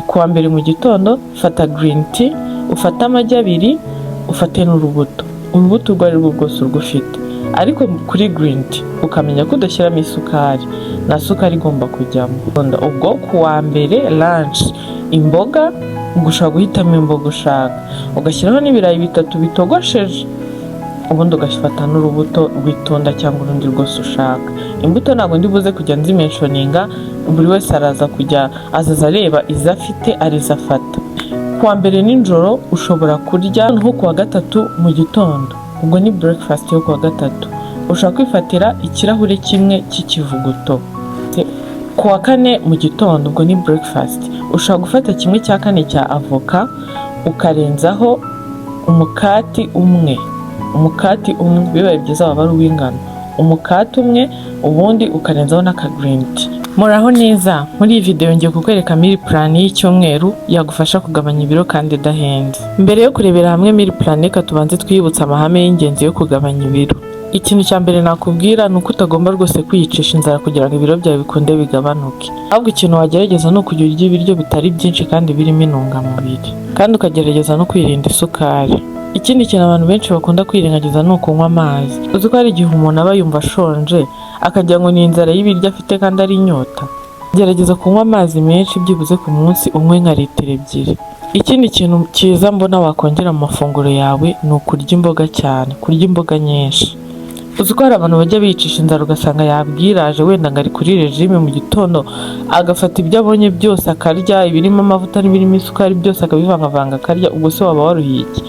Ku wa mbere mu gitondo, fata green tea, ufate amagi abiri, ufate n'urubuto, urubuto urwo ari rwo rwose urwo ufite. Ariko kuri green tea ukamenya ko udashyiramo isukari, nta sukari igomba kujyamo. Ubwo ku wa mbere lunch, imboga, ubwo ushobora guhitamo imboga ushaka, ugashyiraho n'ibirayi bitatu bitogosheje, ubundi ugafata n'urubuto rw'itunda cyangwa urundi rwose ushaka. Imbuto ntabwo ndi buze kujya nzimentioninga, buri wese araza kujya azaza areba izo afite arizo afata. Ku wa mbere nijoro ushobora kurya nko ku wa gatatu mu gitondo, ubwo ni breakfast yo ku wa gatatu, ushobora kwifatira ikirahure kimwe cy'ikivuguto. Ku wa kane mu gitondo, ubwo ni breakfast, ushobora gufata 1/4 cya avoka, ukarenzaho umukati umwe, umukati umwe bibaye byiza waba ari uw'ingano, umukati umwe, ubundi ukarenzaho n'aka green tea. Muraho neza. Muri iyi video ngiye kukwereka meal plan y'icyumweru yagufasha kugabanya ibiro kandi idahenze. Mbere yo kurebera hamwe meal plan, reka tubanze twiyibutse amahame y'ingenzi yo kugabanya ibiro. Ikintu cya mbere nakubwira ni uko utagomba rwose kwiyicisha inzara kugira ngo ibiro byawe bikunde bigabanuke. Ahubwo ikintu wagerageza ni ukujya urya ibiryo bitari byinshi kandi birimo intungamubiri, kandi ukagerageza no kwirinda isukari. Ikindi kintu abantu benshi bakunda kwirengagiza ni ukunywa amazi. Uzi ko hari igihe umuntu aba yumva ashonje, akagira ngo ni inzara y'ibiryo afite kandi ari inyota? Gerageza kunywa amazi menshi, byibuze ku munsi unywe nka litiro 2. Ikindi kintu cyiza mbona wakongera mu mafunguro yawe ni ukurya imboga cyane, kurya imboga nyinshi. Uzi ko hari abantu bajya biyicisha inzara, ugasanga yabwiraje, wenda ngo ari kuri régime, mu gitondo agafata ibyo abonye byose akarya, ibirimo amavuta n'ibirimo isukari byose akabivangavanga akarya. Ubwo se waba waruhiye iki?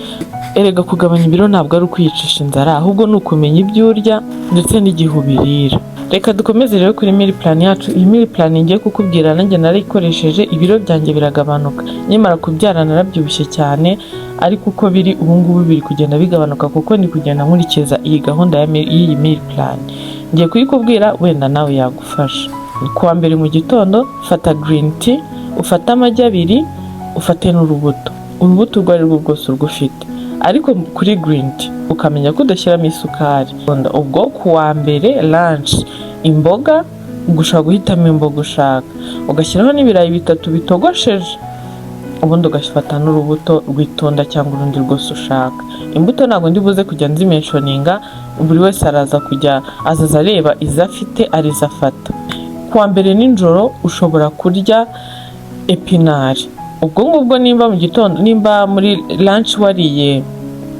Erega kugabanya ibiro ntabwo ari ukwiyicisha inzara, ahubwo ni ukumenya ibyo urya ndetse n'igihe ubirira. Reka dukomeze rero kuri meal plan yacu. Iyi meal plan ngiye kukubwira nanjye narayikoresheje, ibiro byanjye biragabanuka. Nkimara kubyara narabyibushye cyane, ariko uko biri ubu ngubu biri kugenda bigabanuka, kuko ndi kugenda nkurikiza iyi gahunda y'iyi meal plan. Ngiye kuyikubwira, wenda nawe yagufasha. Ku wa mbere mu gitondo, fata green tea, ufate amagi abiri, ufate n'urubuto, urubuto urwo ari rwo rwose urwo ufite. Ariko kuri green tea ukamenya ko udashyiramo isukari. Ubwo ku wa mbere lunch, imboga, ubwo ushobora guhitamo imboga ushaka, ugashyiraho n'ibirayi bitatu bitogosheje, ubundi ugafata n'urubuto rw'itunda cyangwa urundi rwose ushaka. Imbuto ntabwo ndi buze kujya nzimentioninga, buri wese araza kujya azaza areba izo afite arizo afata. Ku wa mbere nijoro ushobora kurya épinards. Ubwo ngubwo nimba mu gitondo, nimba muri lunch wariye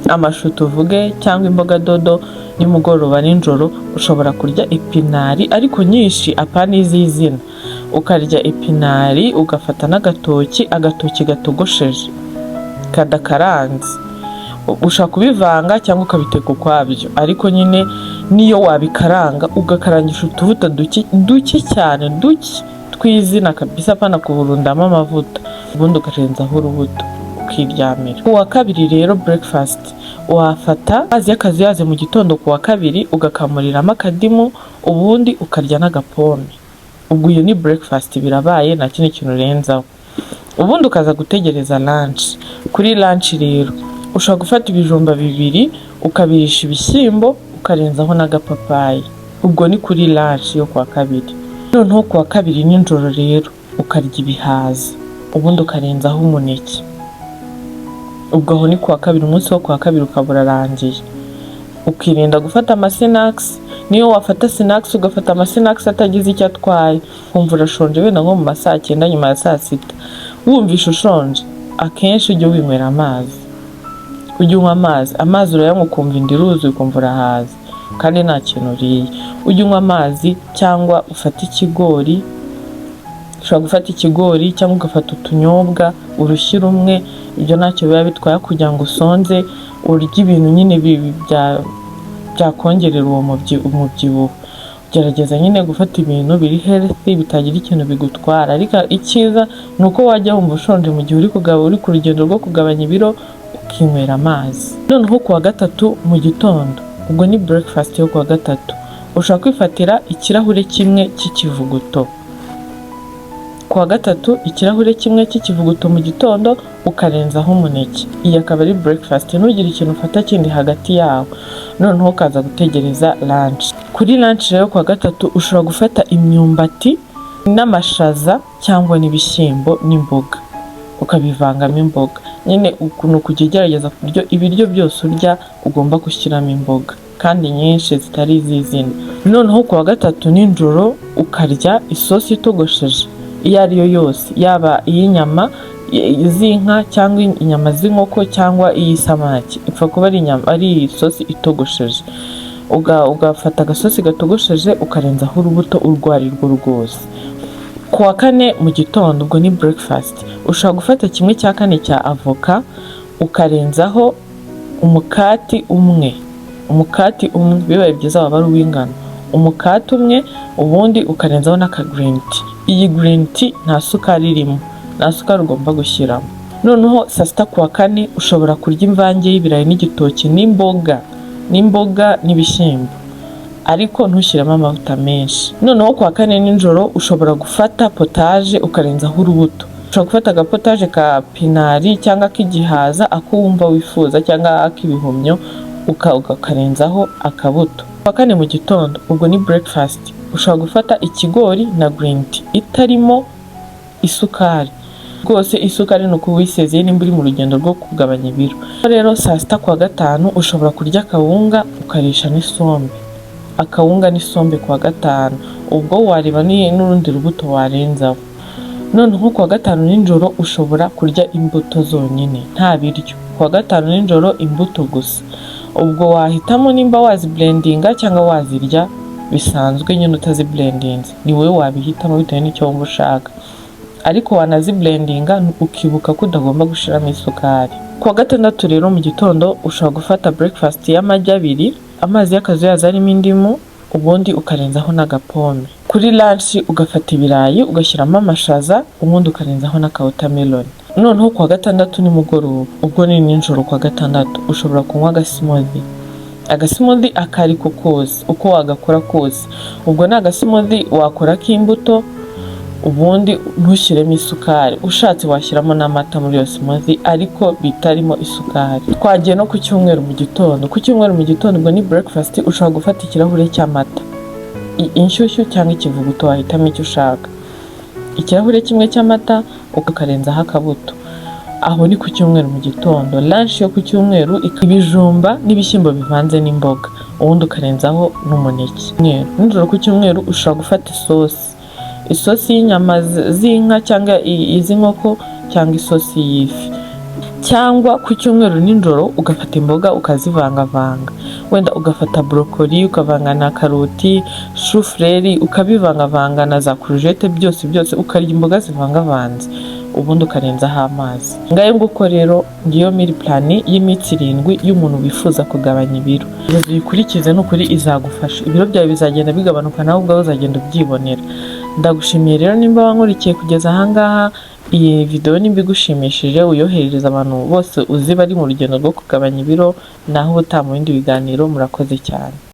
amashu tuvuge cyangwa imboga dodo, nimugoroba nijoro ushobora kurya épinards, ariko nyinshi, apana iz'izina. Ukarya épinards, ugafata n'agatoki, agatoki gatogosheje kadakaranze. Ushobora kubivanga cyangwa ukabiteka ukwabyo, ariko nyine niyo wabikaranga, ugakarangisha utuvuta duke duke cyane, duke tw'izina kabisa, apana kuburundamo amavuta, ubundi ukarenzaho urubuto ukiryamira. Ku wa kabiri rero breakfast, wafata amazi y'akazuyaze mu gitondo ku wa kabiri, ugakamuriramo akadimu, ubundi ukarya n'agapome. Ubwo iyo ni breakfast, birabaye, nta kindi kintu urenzaho. Ubundi ukaza gutegereza lunch. Kuri lunch rero ushobora gufata ibijumba bibiri, ukabirisha ibishyimbo, ukarenzaho n'agapapayi. Ubwo ni kuri lunch yo kuwa kabiri. Noneho kuwa kabiri nijoro rero ukarya ibihaza, ubundi ukarenzaho umuneke. Ubwo aho ni kuwa kabiri, umunsi wo kuwa kabiri ukaba urarangiye. Ukirinda gufata amasnacks. Niyo wafata snacks, ugafata amasnacks atagize icyo atwaye, wumva urashonje wenda nko mu ma saa 9 nyuma ya saa sita, wumvisha ushonje, akenshi ujye winywera amazi, ujye unywa amazi. Amazi urayanywa ukumva inda iruzuye, ukumva urahaze kandi nta kintu uriye. Ujye unywa amazi cyangwa ufate ikigori. Ushobora gufata ikigori cyangwa ugafata utunyobwa urushyi rumwe, ibyo ntacyo biba bitwaye kugira ngo usonze urye ibintu nyine byakongerera uwo umubyibuho. Gerageza nyine gufata ibintu biri healthy, bitagira ikintu bigutwara. Ariko icyiza ni uko wajya wumva ushonje mu gihe uri ku rugendo rwo kugabanya ibiro, ukinywera amazi. Noneho ku wa gatatu mu gitondo, ubwo ni breakfast yo ku wa gatatu, ushobora kwifatira ikirahure kimwe cy'ikivuguto. Ku wa gatatu, ikirahure kimwe cy'ikivuguto mu gitondo, ukarenzaho umuneke. Iyi akaba ari breakfast, ntugire ikintu ufata kindi hagati yaho. Noneho ukaza gutegereza lunch. Kuri lunch rero ku wa gatatu ushobora gufata imyumbati n'amashaza cyangwa n'ibishyimbo n'imboga. ukabivangamo imboga nyine. Ukuntu kujya ugerageza ku buryo ibiryo byose urya ugomba gushyiramo imboga kandi nyinshi zitari iz'izina. Noneho ku wa gatatu nijoro ukarya isosi itogosheje iyo ari yo yose, yaba iy'inyama z'inka cyangwa inyama z'inkoko cyangwa iy'isamaki, ipfa kuba ari inyama, ari isosi itogosheje. Ugafata agasosi gatogosheje, ukarenzaho urubuto urwo ari rwo rwose. Ku wa kane mu gitondo, ubwo ni breakfast, ushobora gufata 1/4 cya avoka, ukarenzaho umukati umwe, umukati umwe bibaye byiza waba ari uw'ingano, umukati umwe, ubundi ukarenzaho n'aka green tea. Iyi green tea nta sukari irimo, nta sukari ugomba gushyiramo. Noneho saa sita ku wa kane ushobora kurya imvange y'ibirayi n'igitoki n'imboga n'ibishyimbo, ariko ntushyiremo amavuta menshi. Noneho ku wa kane nijoro ushobora gufata potage ukarenzaho urubuto. Ushobora gufata agapotage ka pinari cyangwa ak'igihaza, ako wumva wifuza, cyangwa ak'ibihumyo, ukarenzaho akabuto. Ku wa kane mu gitondo, ubwo ni breakfast, ushobora gufata ikigori na green tea itarimo isukari rwose. Isukari ni ukuba uyisezeye nimba uri mu rugendo rwo kugabanya ibiro. Rero saa sita ku wa gatanu ushobora kurya akawunga ukarisha n'isombe, akawunga n'isombe ku wa gatanu. Ubwo wareba n'urundi rubuto warenzaho. Noneho ku wa gatanu nijoro ushobora kurya imbuto zonyine, nta biryo. Ku wa gatanu nijoro imbuto gusa. Ubwo wahitamo nimba waziblendinga cyangwa wazirya bisanzwe nyine utaziblendinze, ni wowe wabihitamo bitewe n'icyo wumva ushaka. Ariko wanaziblendinga ukibuka ko utagomba gushiramo isukari. Ku wa gatandatu rero mu gitondo ushobora gufata breakfast y'amagi abiri, amazi y'akazuyazi arimo indimu, ubundi ukarenzaho n'agapome. Kuri lunch ugafata ibirayi ugashyiramo amashaza, ubundi ukarenzaho n'aka watermelon. Noneho ku wa gatandatu nimugoroba, ubwo ni nijoro ku wa gatandatu, ushobora kunywa agasmoothie, agasmoothie ako ari ko kose, uko wagakora kose. Ubwo ni agasmoothie wakora k'imbuto, ubundi ntushyiremo isukari. Ushatse washyiramo n'amata muri iyo smoothie, ariko bitarimo isukari. Twagiye no ku cyumweru mu gitondo. Ku cyumweru mu gitondo, ubwo ni breakfast, ushobora gufata ikirahure cy'amata, inshyushyu cyangwa ikivuguto, wahitamo icyo ushaka. Ikirahure kimwe cy'amata, ukarenzaho akabuto. Aho ni ku cyumweru mu gitondo. Lunch yo ku cyumweru, ibijumba n'ibishyimbo bivanze n'imboga, ubundi ukarenzaho n'umuneke. Nijoro ku cyumweru ushobora gufata isosi, isosi y'inyama z'inka cyangwa iz'inkoko cyangwa isosi y'ifi, cyangwa ku cyumweru nijoro ugafata imboga ukazivangavanga. Wenda ugafata broccoli ukavanga na karoti, chou-fleur ukabivangavanga na za courgette, byose byose ukarya imboga zivangavanze, ubundi ukarenzaho amazi. Ngayo nguko rero, ngiyo meal plan y'iminsi 7 y'umuntu wifuza kugabanya ibiro. Gerageza uyikurikize, ni ukuri izagufasha. Ibiro byawe bizagenda bigabanuka, nawe ubwawe uzagenda ubyibonera. Ndagushimiye rero nimba wankurikiye kugeza ahangaha. Iyi video nimba igushimishije, uyoherereza abantu bose uzi bari mu rugendo rwo kugabanya ibiro. Naho ubutaha mu bindi biganiro. Murakoze cyane.